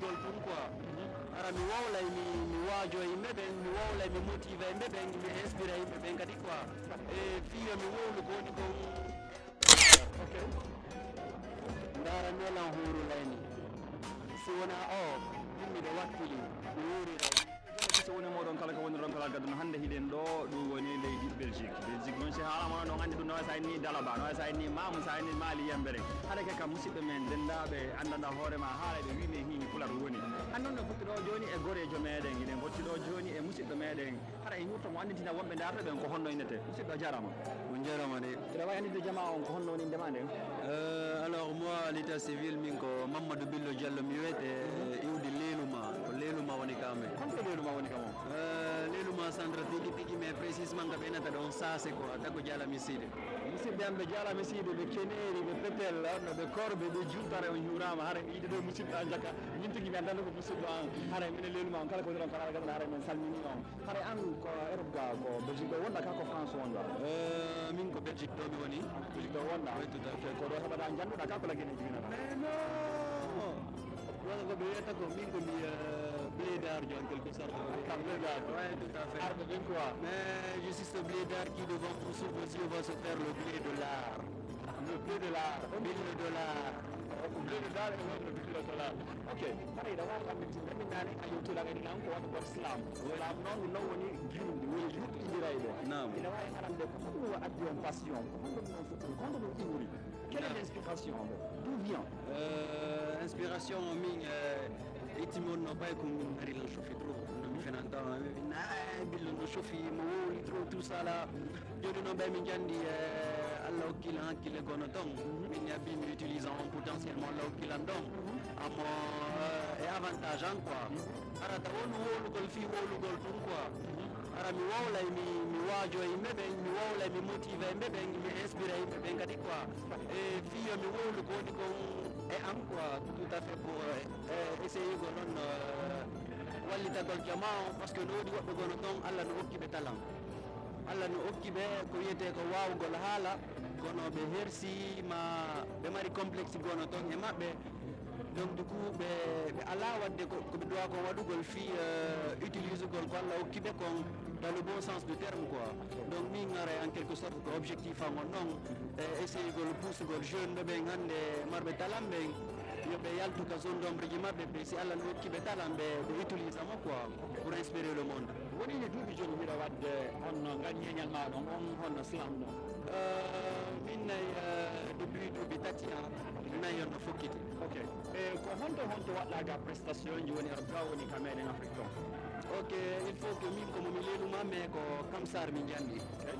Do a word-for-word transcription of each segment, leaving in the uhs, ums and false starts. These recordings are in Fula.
Gol tun quoi. Hara mi wowlay, mi, mi waajo yimɓe ɓen, mi wowlay, mi motiva yimɓe ɓen, mi inspira yimɓe ɓen kadi quoi. E fii yo mi wowlu ko woni kon. Ok. Ndaara nelan huuru layni. Si wonaa o, min miɗo wakkili, mi wuuriray. Jam e kiso woni mooɗon kala ko woni ron kala gadduno hannde hiɗen ɗo, ɗum woni leydi Belgique. Belgique noon si haalama noon anndi ɗum no wayi sa inni Dalaba, no wayi sa inni Mamu, sa inni Mali yambere. Haɗa ke kam musidɓe men denndaɓe anndanɗa hoore ma haala ɓe wi men hihi pular woni. An noon no fotti ɗo jooni e goreejo meɗen, hiɗen fotti ɗo jooni e musidɗo meɗen. Haɗa e yurto mo annditina wonɓe ndaarɓe ɓen ko honno innete. Musidɗo a jarama. On jarama de. Hiɗa wawi anndude jama on ko honno woni innde ma nden? Euh, alors moi, l'état civil, min ko Mamadou Billo Diallo mi wiyete, iwdi Leluma, ko Leluma woni ka men. Honto Leluma woni ka mon? Euh, Leluma centre tigi tigi, mais précisément ka ɓe nata ɗon Sase ko, attaque ko Diallo mi sidi. Musidɓe am ɓe Diallo mi sidi, ɓe Keneri, ɓe Petel, no ɓe Korbe, ɓe Juutare, on juurama. Hara mi yiide ɗo musidɗo an jaka, min tigi mi anndanno ko musidɗo an. Hara minen Leluma on kala ko woni ɗon ko hara gadana, hara min salmini on. Hara an ko Europe ga, ko Belgique ɗo wonɗa ka ko France wonɗa? Euh, min ko Belgique ɗo mi woni. Belgique ɗo wonɗa? Oui, tout à fait. Ok, ko ɗo heɓaɗa jannduɗa ka ko laggeneji winata? Mais non. Wala ko ɓe wiyata ko min ko mi, euh, blédard jo en quelque sorte. Ka blédard. Ouais, tout à fait. Arɓe ɓen quoi. Mais je suis ce blédard qui devant vous sur vos yeux va se faire le blé de l'art. Le blé de l'art. Blé de l'art. Blé de l'art et non le blé de l'art. Ok, hara hiɗa waawi anndude min naane a yewtira kadi nan ko waɗugol slam. Slam noon ɗum noon woni giwndi, woni yuɓɓindirayɓe. Naam. Hiɗa waawi arande ko honɗum addi on passion, ko honɗum noon fuɗɗori, ko honɗum ɗum iwri? Quelle est l'inspiration? D'où vient? Euh, inspiration o min, euh, ittimi on no ɓay ko min ari lan chofi trop. No mi fenan tawa mi na billo no chofi mo wowli trop tout ça là. Jooni noon ɓay min jandi, eh, Allah hokki lan hakkille gono ton. Min abbi mi utilise on potentiellement Allah hokki lan ɗon. Amo, eh, e avantage an quoi. Hara taw won wowlugol fii wowlugol tun quoi. Hara mi wowlay, mi, mi waajo yimɓe ɓen, mi wowlay, mi motiva yimɓe ɓen, mi inspira yimɓe ɓen kadi quoi. E fii yo mi wowlu ko woni kon e an quoi, tout à fait pour, eh, essayer ko non, eh, wallitagol jama on, parce que no woodi woɓɓe gono ton Allah no hokki ɓe talan. Allah no hokki ɓe ko wiyetee ko waawugol haala, kono ɓe hersi ma ɓe mari complexe gono ton e maɓɓe. Donc du coup, ɓe, ɓe alaa waɗde ko, ko ɓe duwa kon waɗugol fii, euh, utilisugol ko Allah hokki ɓe kon dans le bon sens du terme quoi. Donc min ara en quelque sorte ko objectif am on non, e essayegol puusugol jeune ɓe ɓen hannde marɓe talan ɓen, yo ɓe yaltu ka zone d'ombre ji maɓɓe, ɓe si Allah no hokki ɓe talan ɓe, ɓe utilise mo quoi, pour inspirer le monde. Woni ne duuɓi jooni mbiɗa waɗde honno ngal ñeeñal ma ɗon, on honno slam ɗon? Euh, min nayi, euh, depuis duuɓi tati an, nayi on no fokkiti. Ok. E ko honto honto waɗɗa ga prestation ji woni aɗa ga woni ka meɗen Afrique ton? Ok, il faut que min ko mo mi leluma, mais ko Kamsar mi janni. Ok.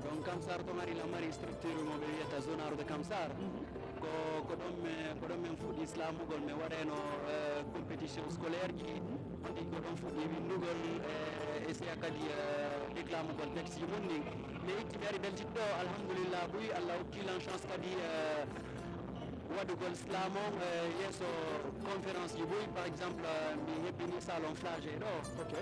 Donc Kamsar to mari la mari structure mo ɓe wiyata Zonaro de Kamsar. Mhm. Ko, ko ɗon mi, ko ɗon min fuɗɗi slamugol, mi waɗayno, eh, compétition scolaire ji. Kadi ko ɗon fuɗɗi winndugol, eh, e siya kadi, eh, déclamugol texte ji mun ɗin. Mi itti mi ari Belgique ɗo, alhamdulillah, buy Allah hokki lan chance kadi, eh, waɗugol slam on, eh, yeeso conférence ji buy, par exemple, eh, mi hebbini salon Flagey ɗo. Ok.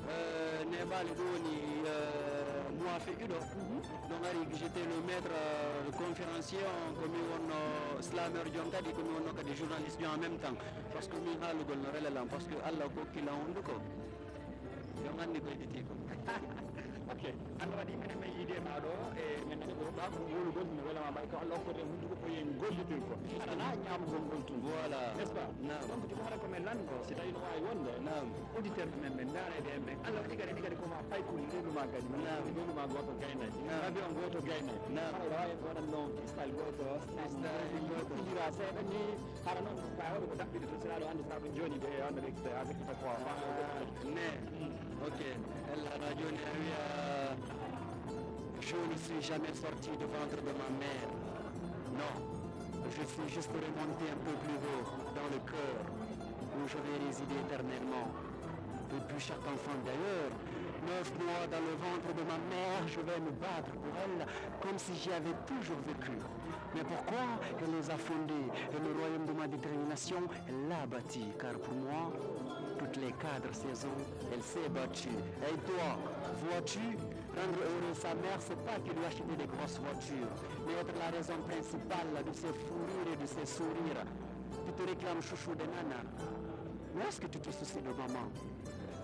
Euh, neeɓaali ɗum woni, euh, mois feƴƴuɗo. Mhm. Ɗon ari, j'étais le maître, euh, conférencier on, ko mi wonno slameur jo on kadi, ko mi wonno kadi journaliste jo en même temps. Parce que min haalugol no relelan, parce que Allah ko hokki lan hunduko. Yo anndi ko hedditi ko. Ok. Allah waɗi minen men yiide ma ɗo, e men nani ko ɗa ko wowlugol, no welama ɓay ko Allah hokkori en hunduko ko yen gollitir ko. Alana ñaamugol ngol tun. Voilà. N'est-ce pas? Naam. Donc, jooni hara ko men lanndo, si tawi no waawi wonde. Naam. Auditeur men, men ndaarede en ɓen. Allah waɗi kadi, kadi ko ma paykuli, leluma kadi. Naam. Leluma gooto gaynay. Naam. Avion gooto gaynay. Naam. Hara wawi en waɗan noon freestyle gooto. Freestyle gooto. Ira seeɗa ni, hara noon, ka waɗi ko daɓɓiɗe to, sina ɗo anndi sa ɗum jooni de, wonde avec, avec ta quoi. Ah, ne. Ok. Ella hara jooni a wiya, je ne suis jamais sorti de ventre de ma mère. Non. Je suis juste remonté un peu plus haut dans le cœur où je vais résider éternellement. Et puis chaque enfant d'ailleurs, neuf mois dans le ventre de ma mère, je vais me battre pour elle comme si j'y avais toujours vécu. Mais pourquoi elle les a fondés et le royaume de ma détermination, elle l'a bâti. Car pour moi, toutes les quatre saisons, elle s'est battue. Et toi, vois-tu, rendre heureux sa mère, c'est pas que lui acheter des grosses voitures, mais être la raison principale de ses fous rires et de ses sourires. Tout te réclames chouchou de nana. Mais est-ce que tu te soucies de maman?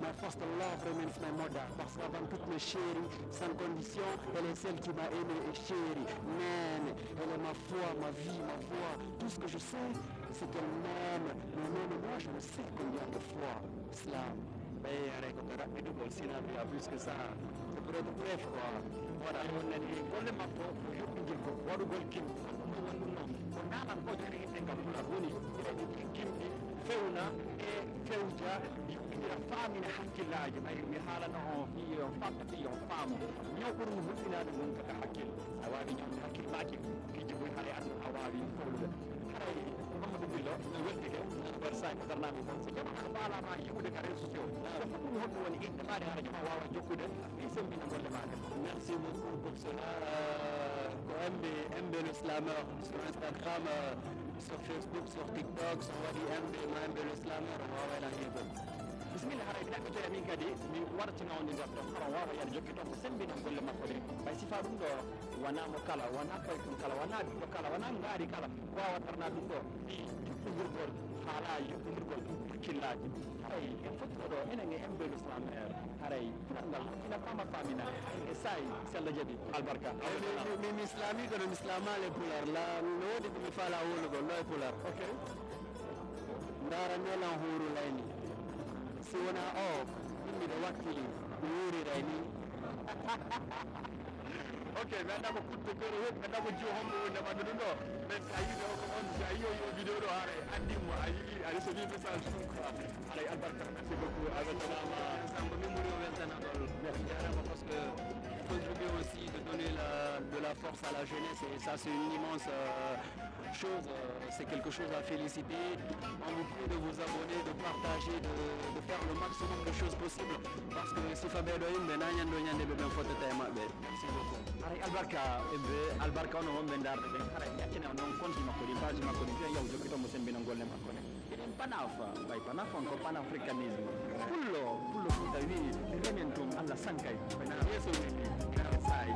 My first love remains my mother, parce qu'avant toute ma chérie, sans condition, elle est celle qui m'a aimé et chéri. Nene, elle est ma foi, ma vie, ma voix. Tout ce que je sais, c'est qu'elle m'aime. Mais Nene, moi, je le sais combien de fois. Slam. Ɓay are ko ɓe raɓɓiɗugol, sina mbiya plus que ça. C'est pour être bref, quoi. Voilà, on nani golle makko ko yoɓɓindirgol waɗugol kim. Ɗum ɗum noon ko nanan ko jogii en kam pular woni yeeɗi ɗi kimɗi fewna e fewja, yoɓɓindira, faamina hakkillaaji. Ɓay mi haalana on fii on fatta fii on faamu ñaw ɓurmi hulɓinaade ngun kaka hakkil. A waawi ñawde hakkil maaki, piiji buy haray anndu a waawi fowlude. Haray Mamadou Billo no weltike, bar sa ko darnaaɓe fof. So jamaanu faalaama yi'ude ka réseaux sociaux, ko honɗum honɗum woni inɗe maaɗe hara jama waawa jokkude e semmbina golle maaɗe? Merci beaucoup pour cela. Euh, ko M B, M B le Slameur sur Instagram, euh, sur Facebook, sur TikTok, so waɗi M B, ma M B le Slameur, o waaway lan heɓude. Bisimilla, haray mi ɗaɓɓitoya min kadi, mi wartina on e nder ton, hara on waawa yaade jokki ton ko semmbina golle makko ɗe. Ɓay sifa ɗum ɗo, wonaa mo kala, wonaa koye kon kala, wonaa ɓiɗɗo kala, wonaa ngaari kala, waawa darna ɗum ɗo. Fii juɓɓindirgol haala, juɓɓindirgol hakkillaaji. Haray en fottoo ɗo, enen e M B le Slameur. Haray pular ngal ina faama faamina, e saa'i, si Allah jaɓi. Albarka. Mi, mi, mi, mi islami kono mi islamaali e pular. La, no woodi ko mi faala wowlugol ɗo e pular. Ok. Ndaara nelan huuru layni. Si wonaa o, min miɗo wakkili, mi wuuriray ni. Ok, mi anndaa ko coup de cœur o heɓi, mi anndaa ko jiwo hombo woni e ɓanndu ɗum ɗo. Mais si a yii ɗo ko on, si a yii o, o vidéo ɗo, haray anndi mo, a yii, a recevi message ɗum quoi. Haray albarka, merci beaucoup, a weltanaama. Ensemble, min ɓuri o weltanaagol. Merci. Jaaraama, parce que il faut contribuer aussi de donner la, de la force à la jeunesse et ça c'est une immense, euh, chose, euh, c'est quelque chose à féliciter. On vous prie de vous abonner, de partager, de, de faire le maximum de choses possibles. Parce que si fa ɓeeɗo yimɓe na ñande o ñande ɓe ɓen fottata e maɓɓe. Merci beaucoup. Haray albarka e ɓe, albarka onon wonɓe ndaarde ɓen. Haray ƴaccane on noon konti makko ɗin, page makko ɗin, ɓen yaw jokkito mo semmbina golle makko ɗen. Eɗen panafa, ɓay panafa on ko panafricanisme. Pullo, pullo Fuuta wii, remen tum, Allah sankay. Yeeso wii, saayi.